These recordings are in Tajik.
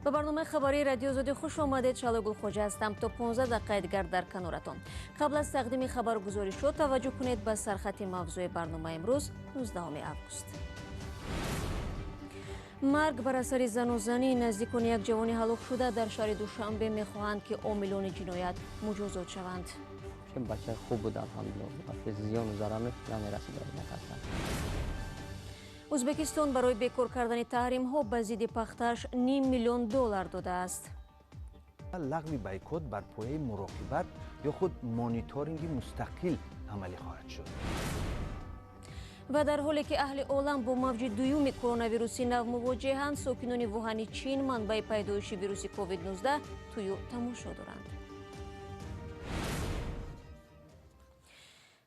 Ба барномаи хабарии Радиои Озодӣ хуш омадед. Шаҳло Гулхоҷа ҳастам. То 15 дақиқаи дигар дар каноратон. Қабл аз тақдими хабаргузоришҳо таваҷҷӯҳ кунед ба сархати мавзӯи барномаи имрӯз, 19 август. Марг бар асари занозанӣ. Наздикони як ҷавони ҳалокшуда дар шаҳри Душанбе мехоҳанд, ки омилони ҷиноят муҷозот шаванд. Бача хуб буд, алҳамдулиллоҳ, зиёну зарар намерасид. Ӯзбекистон барои бекор кардани таҳримҳо ба зидди пахтааш ним миллион доллар додааст. Лағви бойкот бар пояи муроқибат ё худ мониторинги мустақил амалӣ хоҳад шуд. Ва дар ҳоле ки аҳли олам бо мавҷи дуюми коронавируси нав мувоҷеҳанд, сокинони Вуҳани Чин, манбаи пайдоиши вируси COVID-19, тӯю тамошо доранд.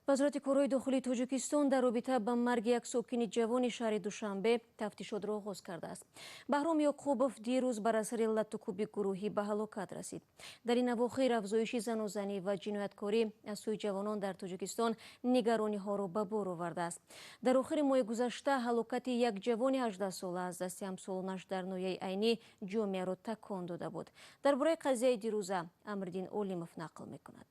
Вазорати корҳои дохилии Тоҷикистон дар робита ба марги як сокини ҷавони шаҳри Душанбе тафтишотро оғоз кардааст. Баҳром Ёқубов дирӯз бар асари латтукӯби гурӯҳӣ ба ҳалокат расид. Дар ин авохир афзоиши занозанӣ ва ҷинояткорӣ аз сӯи ҷавонон дар Тоҷикистон нигарониҳоро ба бор овардааст. Дар охири моҳи гузашта ҳалокати як ҷавони 18-сола аз дасти ҳамсолонаш дар ноҳияи Айнӣ ҷомеаро такон дода буд. Дар бораи қазияи дирӯза Амриддин Олимов нақл мекунад.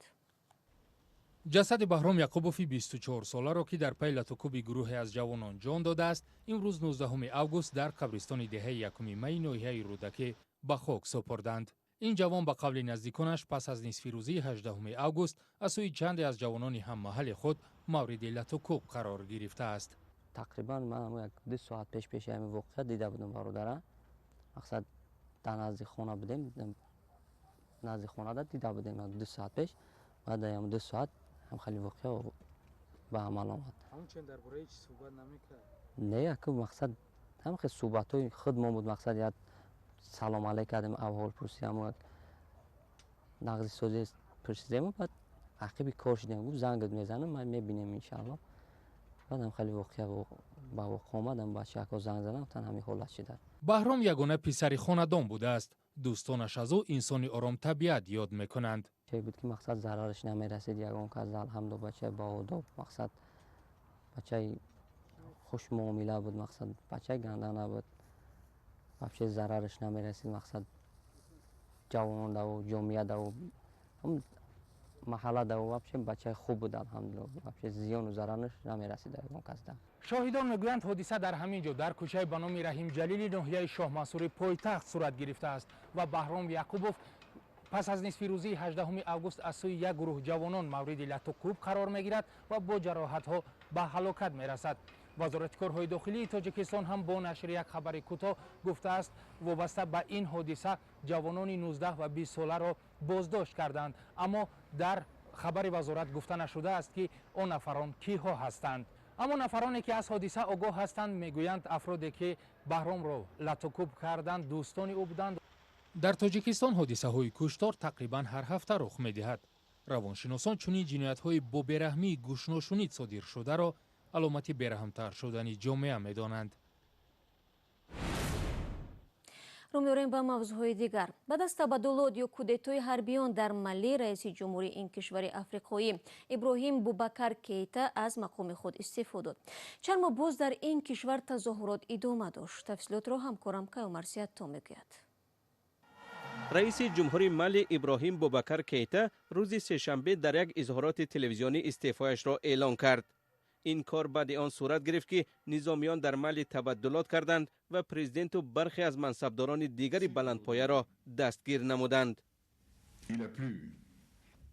Ҷасади Баҳром Яқубови 24-соларо, ки дар пайи латукӯби гурӯҳе аз ҷавонон ҷон додааст, имрӯз 19 август дар қабристони деҳаи 1 майи ноҳияи Рӯдакӣ ба хок супурданд. Ин ҷавон ба қавли наздиконаш пас аз нисфирӯзии 18 август аз сӯи чанде аз ҷавонони ҳаммаҳалли худ мавриди латукӯб қарор гирифтааст. Тақрибан ман як 2 соат пеш пеши ҳамин воқеа дида будам бародара. Мақсад дар назди хона будем, назди хонада дида будем 2 соат пеш. Баъд ҳам 2 соат ҳам хеле воқеа ба амал омад. Ҳамчунин дар бораи чӣ суҳбат намекард? Не, яку мақсад ҳам хеле суҳбатҳои худ мо буд. Мақсад як салом алейк кардем, аҳвол пурсидем, як нағзи созӣ пурсидем, баъд ақиби кор шудем. Гуфт зангат мезанам, ман мебинем иншааллоҳ. Баъд ҳам хеле воқеа ба воқеъ омадам, бачаҳо занг задам, гуфтанд ҳамин ҳолат шуда. Баҳром ягона писари хонадон будааст. Дӯстонаш аз ӯ инсони оромтабиат ёд мекунанд. Чое буд ки мақсад зарараш намерасид ягон кас, алҳамду бачаи баодоб, мақсад бачаи хушмуомила буд, мақсад бачаи ганда набуд, вообще зарараш намерасид, мақсад ҷавонон даву ҷомеа даву маҳалла даву вообще бачаи хуб буд, алҳамдулиллоҳ, вообще зиёну зарараш намерасид ягон кас да. Шоҳидон мегӯянд, ҳодиса дар ҳамин ҷо дар кӯчаи ба номи Раҳим Ҷалили ноҳияи Шоҳмансури пойтахт сурат гирифтааст ва Баҳром Яқубов пас аз нисфирӯзии 18 август аз сӯи як гурӯҳ ҷавонон мавриди латукӯб қарор мегирад ва бо ҷароҳатҳо ба ҳалокат мерасад. Вазорати корҳои дохилии Тоҷикистон ҳам бо нашри як хабари кӯтоҳ гуфтааст, вобаста ба ин ҳодиса ҷавонони 19 ва 20 соларо боздошт карданд, аммо дар хабари вазорат гуфта нашудааст, ки он нафарон киҳо ҳастанд. Аммо нафароне ки аз ҳодиса огоҳ ҳастанд, мегӯянд, афроде ки Баҳромро латукӯб карданд, дӯстони ӯ буданд. Дар Тоҷикистон ҳодисаҳои куштор тақрибан ҳар ҳафта рух медиҳад. Равоншиносон чунин ҷиноятҳои бо бераҳмии гӯшношунид содир шударо аломати бераҳмтар шудани ҷомеа медонанд. Рӯ меорем ба мавзӯъҳои дигар. Баъд аз табаддулот ё кудетои ҳарбиён дар Мали, раиси ҷумҳури ин кишвари африқоӣ Иброҳим Бубакар Кейта аз мақоми худ истеъфо дод. Чанд моҳ боз дар ин кишвар тазоҳурот идома дошт. Тафсилотро ҳамкорам Каюмар Сиятто мегӯяд. Раиси ҷумҳури Мали Иброҳим Бубакар Кейта рӯзи сешанбе дар як изҳороти телевизионӣ истеъфояшро эълон кард. Ин кор баъди он сурат гирифт, ки низомиён дар Мали табаддулот карданд ва президенту бархе аз мансабдорони дигари баландпояро дастгир намуданд.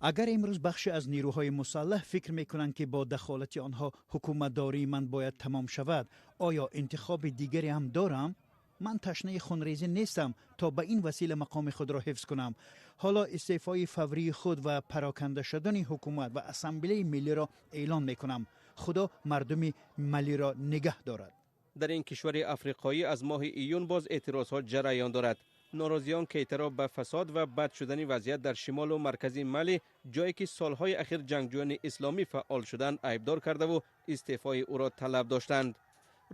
Агар имрӯз бахше аз нерӯҳои мусаллаҳ фикр мекунанд, ки бо дахолати онҳо ҳукуматдории ман бояд тамом шавад, оё интихоби дигаре ҳам дорам? Ман ташнаи хунрезӣ нестам, то ба ин васила мақоми худро ҳифз кунам. Ҳоло истеъфои фаврии худ ва пароканда шудани ҳукумат ва ассамблеи миллиро эълон мекунам. Худо мардуми Малиро нигаҳ дорад. Дар ин кишвари африқоӣ аз моҳи июн боз эътирозҳо ҷараён дорад. Норозиён Кейтаро ба фасод ва бад шудани вазъият дар шимолу маркази Мали, ҷое ки солҳои ахир ҷангҷӯёни исломӣ фаъол шуданд, айбдор кардаву истеъфои ӯро талаб доштанд.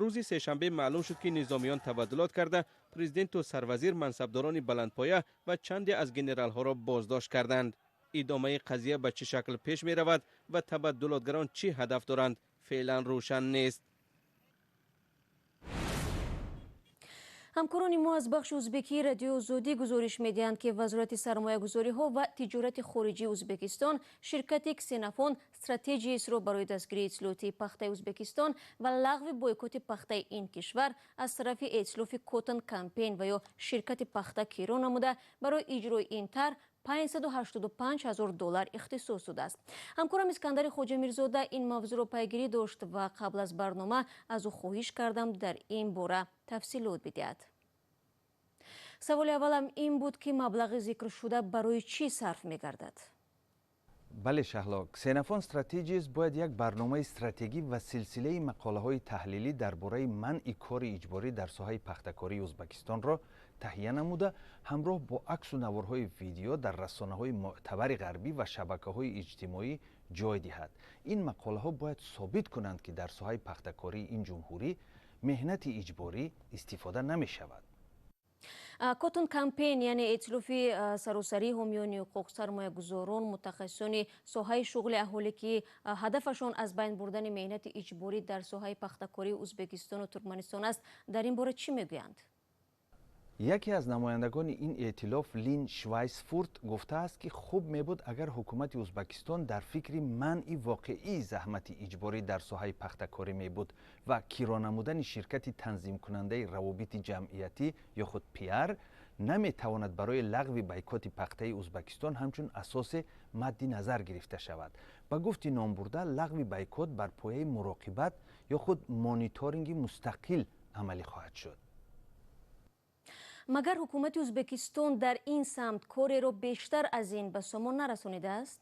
Рӯзи сешанбе маълум шуд, ки низомиён табаддулот карда, президенту сарвазир, мансабдорони баландпоя ва чанде аз генералҳоро боздошт карданд. Идомаи қазия ба чӣ шакл пеш меравад ва табаддулотгарон чӣ ҳадаф доранд, феълан рӯшан нест. Ҳамкорони мо аз бахши узбекии Радиои Озодӣ гузориш медиҳанд, ки Вазорати сармоягузориҳо ва тиҷорати хориҷии Узбекистон ширкати Ксенофон Стратегиесро барои дастгирии иттилоотии пахтаи Узбекистон ва лағви бойкоти пахтаи ин кишвар аз тарафи эътилофи Cotton Campaign ва ё ширкати пахта киро намуда, барои иҷрои ин тарҳ 585 ҳазор доллар ихтисос додааст. Ҳамкорам Искандари Хоҷамирзода ин мавзӯъро пайгирӣ дошт ва қабл аз барнома аз ӯ хоҳиш кардам, дар ин бора тафсилот бидиҳад. Саволи аввалам ин буд, ки маблағи зикршуда барои чӣ сарф мегардад? Бале, Шаҳло, Ксенофон Стратегиес бояд як барномаи стратегӣ ва силсилаи мақолаҳои таҳлилӣ дар бораи манъи кори иҷборӣ дар соҳаи пахтакории Узбакистонро таҳия намуда, ҳамроҳ бо аксу наворҳои видео дар расонаҳои мӯътабари ғарбӣ ва шабакаҳои иҷтимоӣ ҷой диҳад. Ин мақолаҳо бояд собит кунанд, ки дар соҳаи пахтакории ин ҷумҳурӣ меҳнати иҷборӣ истифода намешавад. Cotton Campaign, яъне эътилофи саросарии ҳомиёни ҳуқуқ, сармоягузорон, мутахассисони соҳаи шуғли аҳолӣ, ки ҳадафашон аз байн бурдани меҳнати иҷборӣ дар соҳаи пахтакории Узбекистону Туркманистон аст, дар ин бора чӣ мегӯянд? Яке аз намояндагони ин эътилоф, Лин Швайсфурт, гуфтааст, ки хуб мебуд, агар ҳукумати Узбакистон дар фикри манъи воқеии заҳмати иҷборӣ дар соҳаи пахтакорӣ мебуд ва киро намудани ширкати танзимкунандаи равобити ҷамъиятӣ ё худ пиар наметавонад барои лағви бойкоти пахтаи Узбакистон ҳамчун асосе мадди назар гирифта шавад. Ба гуфти номбурда, лағви бойкот бар пояи муроқибат ё худ мониторинги мустақил амалӣ хоҳад шуд. Магар ҳукумати Узбекистон дар ин самт кореро бештар аз ин ба сомон нарасонидааст?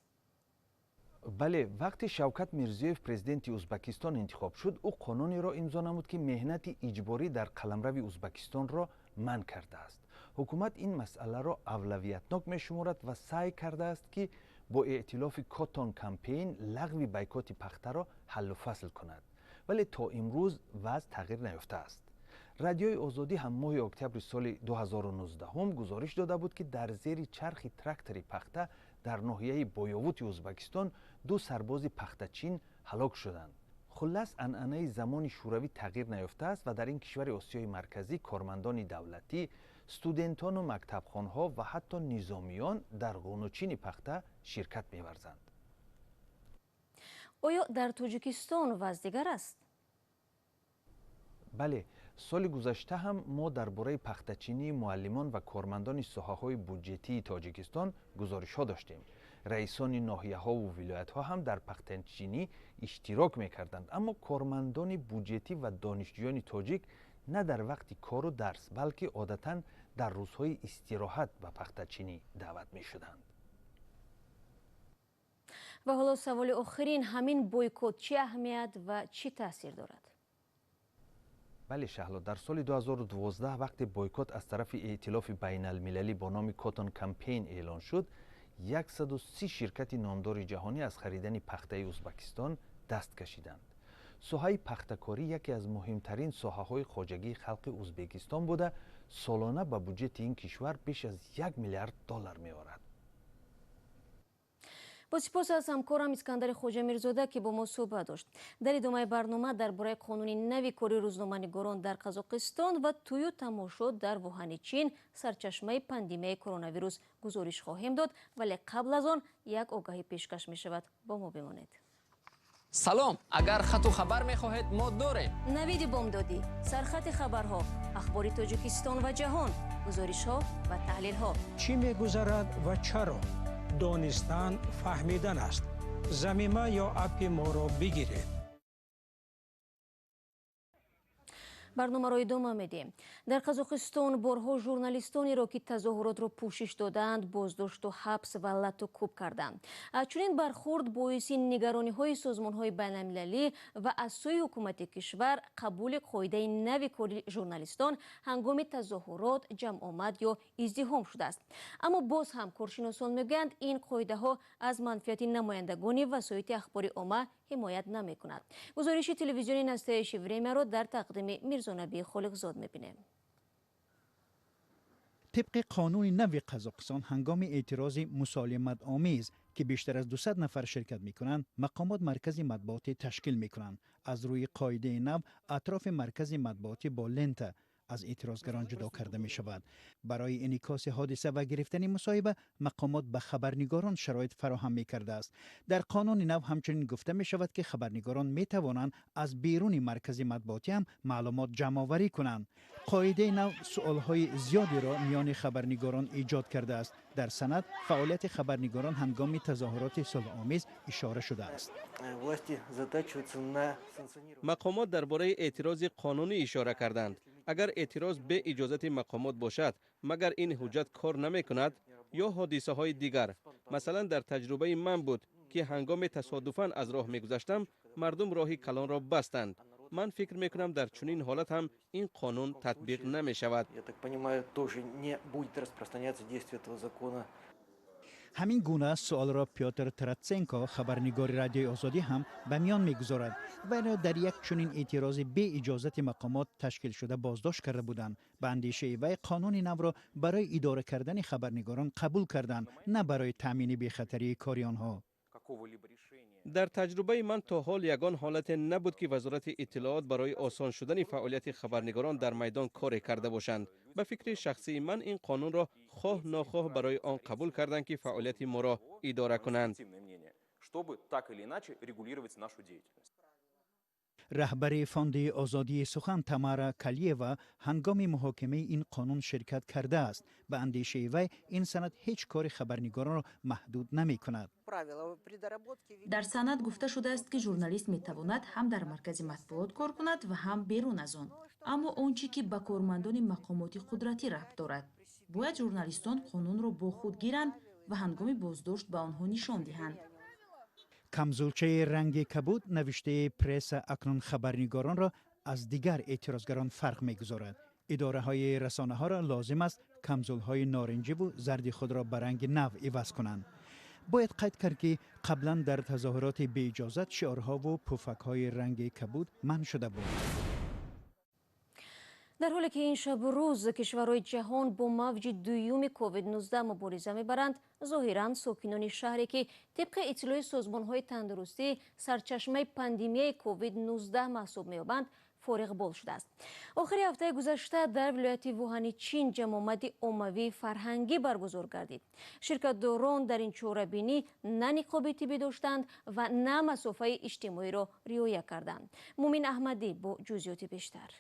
Бале, вақте Шавкат Мирзиёев президенти Узбакистон интихоб шуд, ӯ қонунеро имзо намуд, ки меҳнати иҷборӣ дар қаламрави Узбакистонро манъ кардааст. Ҳукумат ин масъаларо авлавиятнок мешуморад ва саъй кардааст, ки бо эътилофи Cotton Campaign лағви бойкоти пахтаро ҳаллу фасл кунад, вале то имрӯз вазъ тағйир наёфтааст. Радиои Озодӣ ҳам моҳи октябри соли 2019 гузориш дода буд, ки дар зери чархи трактори пахта дар ноҳияи Боёвути Узбакистон ду сарбози пахтачин ҳалок шуданд. Хуллас, анъанаи замони шӯравӣ тағйир наёфтааст ва дар ин кишвари Осиёи Марказӣ кормандони давлатӣ, студентону мактабхонҳо ва ҳатто низомиён дар ғунучини пахта ширкат меварзанд. Оё дар Тоҷикистон вазъ дигар аст? Бале, соли гузашта ҳам мо дар бораи пахтачинии муаллимон ва кормандони соҳаҳои буҷетии Тоҷикистон гузоришҳо доштем. Раисони ноҳияҳову вилоятҳо ҳам дар пахтачинӣ иштирок мекарданд, аммо кормандони буҷетӣ ва донишҷӯёни тоҷик на дар вақти кору дарс, балки одатан дар рӯзҳои истироҳат ба пахтачинӣ даъват мешуданд. Ва ҳоло саволи охирин: ҳамин бойкот чӣ аҳамият ва чӣ таъсир дорад? Бале, Шаҳло, дар соли 2012, вақте бойкот аз тарафи эътилофи байналмилалӣ бо номи Cotton Campaign эълон шуд, 130 ширкати номдори ҷаҳонӣ аз харидани пахтаи Узбакистон даст кашиданд. Соҳаи пахтакорӣ яке аз муҳимтарин соҳаҳои хоҷагии халқи Узбекистон буда, солона ба буҷети ин кишвар беш аз 1 миллиард доллар меорад. Бо сипос аз ҳамкорам Искандари Хоҷамирзода, ки бо мо суҳбат дошт. Дар идомаи барнома дар бораи қонуни нави кори рӯзноманигорон дар Қазоқистон ва тӯю тамошо дар Вуҳани Чин, сарчашмаи пандемияи коронавирус, гузориш хоҳем дод, вале қабл аз он як огаҳӣ пешкаш мешавад. Бо мо бимонед. Салом, агар хату хабар мехоҳед, мо дорем. Навиди бомдодӣ, сархати хабарҳо, ахбори Тоҷикистон ва ҷаҳон, гузоришҳо ва таҳлилҳо. Чӣ мегузарад ва чаро? Донистан фаҳмидан аст. Замима ё аппи моро бигиред. Барномаро идома медиҳем. Дар Қазоқистон борҳо журналистонеро, ки тазоҳуротро пӯшиш додаанд, боздошту ҳабс ва лату кӯб карданд. Чунин бархурд боиси нигарониҳои созмонҳои байналмилалӣ ва аз сӯи ҳукумати кишвар қабули қоидаи нави кори журналистон ҳангоми тазоҳурот, ҷамъомад ё издиҳом шудааст. Аммо боз ҳам коршиносон мегӯянд, ин қоидаҳо аз манфиати намояндагони васоити ахбори омма ҳимоят намекунад. Гузориши телевизиони Настоящее времяро дар тақдими Мирзонабии Холиқзод мебинем. Тибқи қонуни нави Қазоқистон, ҳангоми эътирози мусолиматомез, ки бештар аз 200 нафар ширкат мекунанд, мақомот маркази матбуотӣ ташкил мекунанд. Аз рӯи қоидаи нав, атрофи маркази матбуотӣ бо лента аз эътирозгарон ҷудо карда мешавад. Барои инъикоси ҳодиса ва гирифтани мусоҳиба мақомот ба хабарнигорон шароит фароҳам мекардааст. Дар қонуни нав ҳамчунин гуфта мешавад, ки хабарнигорон метавонанд аз беруни маркази матбуотӣ ҳам маълумот ҷамъоварӣ кунанд. Қоидаи нав суолҳои зиёдеро миёни хабарнигорон эҷод кардааст. Дар санад фаъолияти хабарнигорон ҳангоми тазоҳуроти сулҳомез ишора шудааст. Мақомот дар бораи эътирози қонунӣ ишора карданд. Агар эътироз бе иҷозати мақомот бошад, магар ин ҳуҷҷат кор намекунад? Ё ҳодисаҳои дигар. Масалан, дар таҷрибаи ман буд, ки ҳангоме тасодуфан аз роҳ мегузаштам, мардум роҳи калонро бастанд. Ман фикр мекунам, дар чунин ҳолат ҳам ин қонун татбиқ намешавад. Ҳамин гуна суолро Пётр Тратсенко, хабарнигори Радиои Озодӣ, ҳам ба миён мегузорад. Вайро дар як чунин эътирози беиҷозати мақомот ташкил шуда боздошт карда буданд. Ба андешаи вай, қонуни навро барои идора кардани хабарнигорон қабул карданд, на барои таъмини бехатарии кори онҳо. Дар таҷрибаи ман то ҳол ягон ҳолате набуд, ки Вазорати иттилоот барои осон шудани фаъолияти хабарнигорон дар майдон коре карда бошанд. Ба фикри шахсии ман, ин қонунро хоҳ нохоҳ барои он қабул карданд, ки фаъолияти моро идора кунанд. Раҳбари фонди озодии сухан Тамара Калиева ҳангоми муҳокимаи ин қонун ширкат кардааст. Ба андешаи вай, ин санад ҳеҷ кори хабарнигоронро маҳдуд намекунад. Дар санад гуфта шудааст, ки журналист метавонад ҳам дар маркази матбуот кор кунад ва ҳам берун аз он. Аммо он чӣ ки ба кормандони мақомоти қудратӣ рабт дорад, бояд журналистон қонунро бо худ гиранд ва ҳангоми боздошт ба онҳо нишон диҳанд. Камзулчаи ранги кабуд навиштаи пресса акнун хабарнигоронро аз дигар эътирозгарон фарқ мегузорад. Идораҳои расонаҳоро лозим аст камзулҳои норинҷиву зарди худро ба ранги нав иваз кунанд. Бояд қайд кард, ки қаблан дар тазоҳуроти беиҷозат шиорҳову пуфакҳои ранги кабуд манъ шуда буд. Дар ҳоле ки ин шабу рӯз кишварҳои ҷаҳон бо мавҷи дуюми ковид-19 мубориза мебаранд, зоҳиран сокинони шаҳре, ки тибқи иттилои созмонҳои тандурустӣ сарчашмаи пандемияи ковид-19 маҳсуб меёбанд, фориғбол шудааст. Охири ҳафтаи гузашта дар вилояти Вуҳани Чин ҷамъомади оммавии фарҳангӣ баргузор гардид. Ширкатдорон дар ин чорабинӣ на ниқоби тиббӣ доштанд ва на масофаи иҷтимоиро риоя карданд. Мумин Аҳмадӣ бо ҷузъиёти бештар.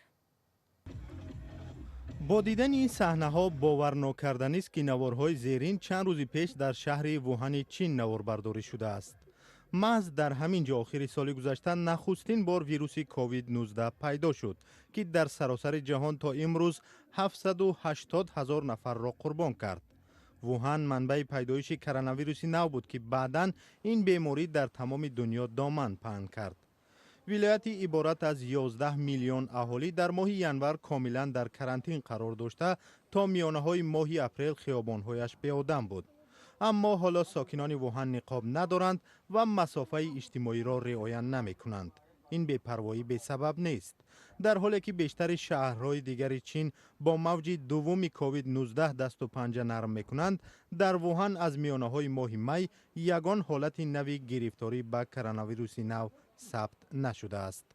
Бо дидани ин саҳнаҳо боварнокарданист, ки наворҳои зерин чанд рӯзи пеш дар шаҳри Вуҳани Чин наворбардорӣ шудааст. Маҳз дар ҳамин ҷо охири соли гузашта нахустин бор вируси ковид-19 пайдо шуд, ки дар саросари ҷаҳон то имрӯз 780 ҳазор нафарро қурбон кард. Вуҳан манбаи пайдоиши коронавируси нав буд, ки баъдан ин беморӣ дар тамоми дунё доман паҳн кард. Вилояти иборат аз 11 миллион аҳолӣ дар моҳи январ комилан дар карантин қарор дошта, то миёнаҳои моҳи апрел хиёбонҳояш беодам буд. Аммо ҳоло сокинони Вуҳан ниқоб надоранд ва масофаи иҷтимоиро риоя намекунанд. Ин бепарвоӣ бесабаб нест. Дар ҳоле ки бештари шаҳрҳои дигари Чин бо мавҷи дуввуми ковид-19 дасту панҷа нарм мекунанд, дар Вуҳан аз миёнаҳои моҳи май ягон ҳолати нави гирифторӣ ба коронавируси нав сабт нашудааст.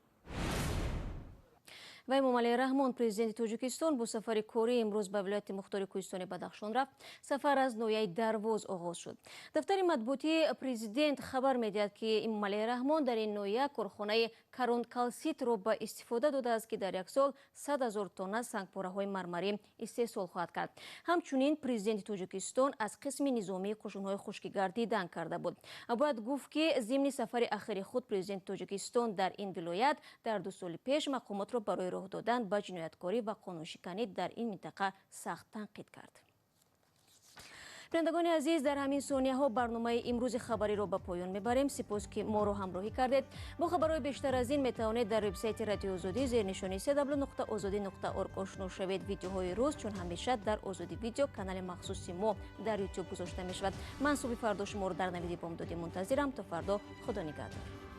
Ва Эмомалӣ Раҳмон, президенти Тоҷикистон, бо сафари корӣ имрӯз ба вилояти мухтори Кӯҳистони Бадахшон рафт. Сафар аз ноҳияи Дарвоз оғоз шуд. Дафтари матбуотии президент хабар медиҳад, ки Эмомалӣ Раҳмон дар ин ноҳия корхонаи Каронкалситро ба истифода додааст, ки дар як сол 100 000 тонна сангпораҳои мармарӣ истеҳсол хоҳад кард. Ҳамчунин президенти Тоҷикистон аз қисми низомии қушунҳои хушкигард дидан карда буд. Бояд гуфт, ки зимни сафари ахири худ президенти Тоҷикистон дар ин вилоят дар 2 соли пеш мақомотро барои роҳ додан ба ҷинояткорӣ ва қонуншиканӣ дар ин минтақа сахт танқид кард. Бинандагони азиз, дар ҳамин сонияҳо барномаи имрӯзи хабариро ба поён мебарем. Сипос, ки моро ҳамроҳӣ кардед. Бо хабарҳои бештар аз ин метавонед дар вебсайти Радиои Озодӣ зернишони www.ozodi.org ошно шавед. Видеоҳои рӯз чун ҳамеша дар Озодӣ видео канали махсуси мо дар ютуб гузошта мешавад. Ман субҳи фардо шуморо дар навиди бомдодӣ мунтазирам. То фардо, худо нигаҳдор.